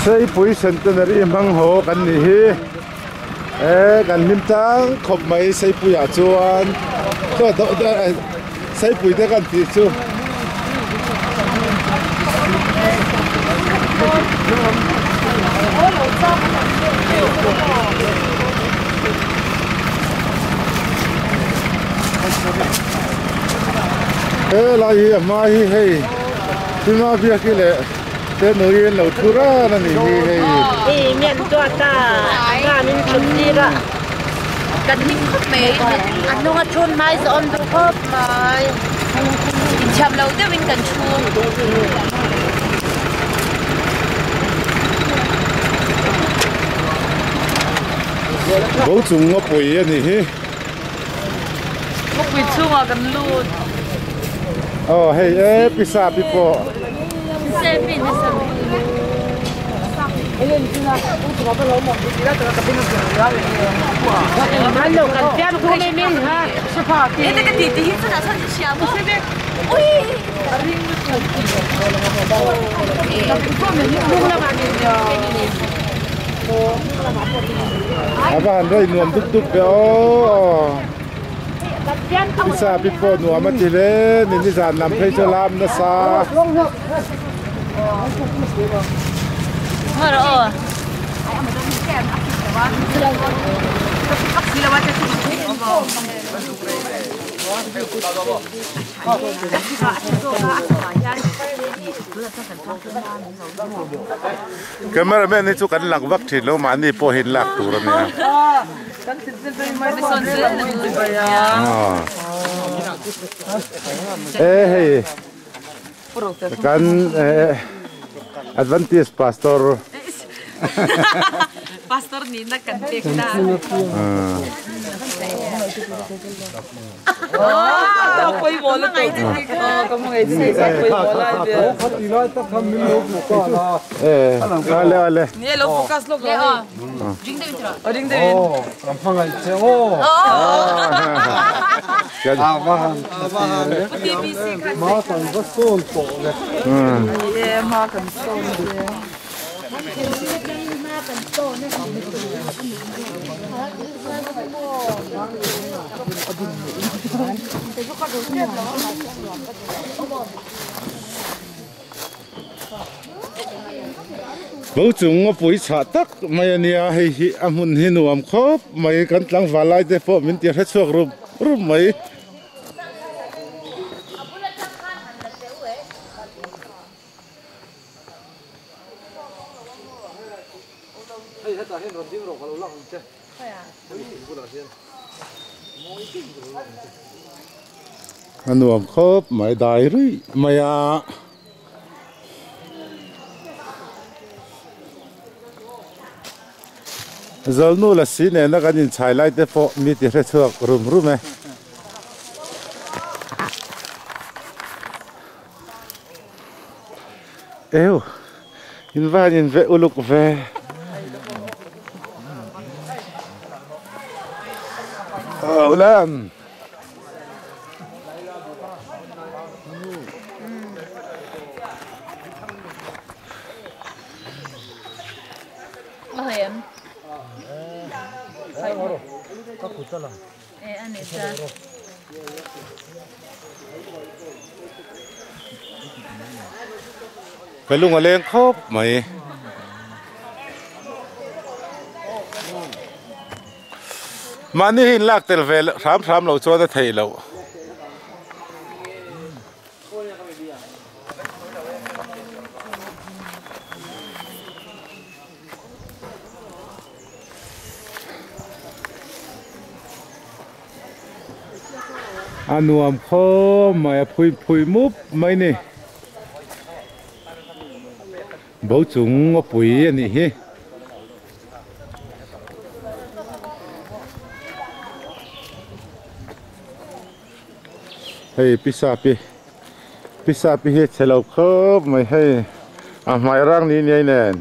Seipui Centenary hmang haw kan nih hi e kan hlim tlang khawp mai Seipui ah chuan Seipui te kan tih chu. Helai hi a hma hi hei Tima Biaki leh te nuin lo thu ran a nih hi hei. I mian tuah ta nga min thut tir a. Kan hlim khawp mai a hnung a thun hmai zawh awm duh khawp mai. Inthiam lo deuhin kan thu. Bo chung ngawpui a nih hi. Ngawpui chhungah kan lut. Aw hei e pisa pi pawh. A va han rei nuam dup dup ve aw pisa pi pawh nuam a ti hle ni nizan lam phei chu lam nasa. Camera man hi chu kan lang vak thin lo mahni pawh hi lak tur a nia. E hei kan Adventist pastor Pastor nihna kan pek ta. Ale ale. Bo chung a pui chhah tak mai a nia hei hi a hmun hi nuam khawp mai kan tlangval lai te pawh min ti hre chhuak rum rum mai. A nuam khawp mai dai ruih mai a. Zawlnu lasi nena kan inchhai lai te pawh mi ti hre chhuak rum rum e. Eu in van in ve uluk ve. Ulan. Ka lung a leng khawp mai. Mahni hi inlak tel ve hram hram loh chuan a theih loh. A nuam khawp mai a phui phui mup mai ni. Bo chung a pui a nih hi. Hei pisa pi pisa pi hi a chhe lo khawp mai hei a hmai rang ni niai nen.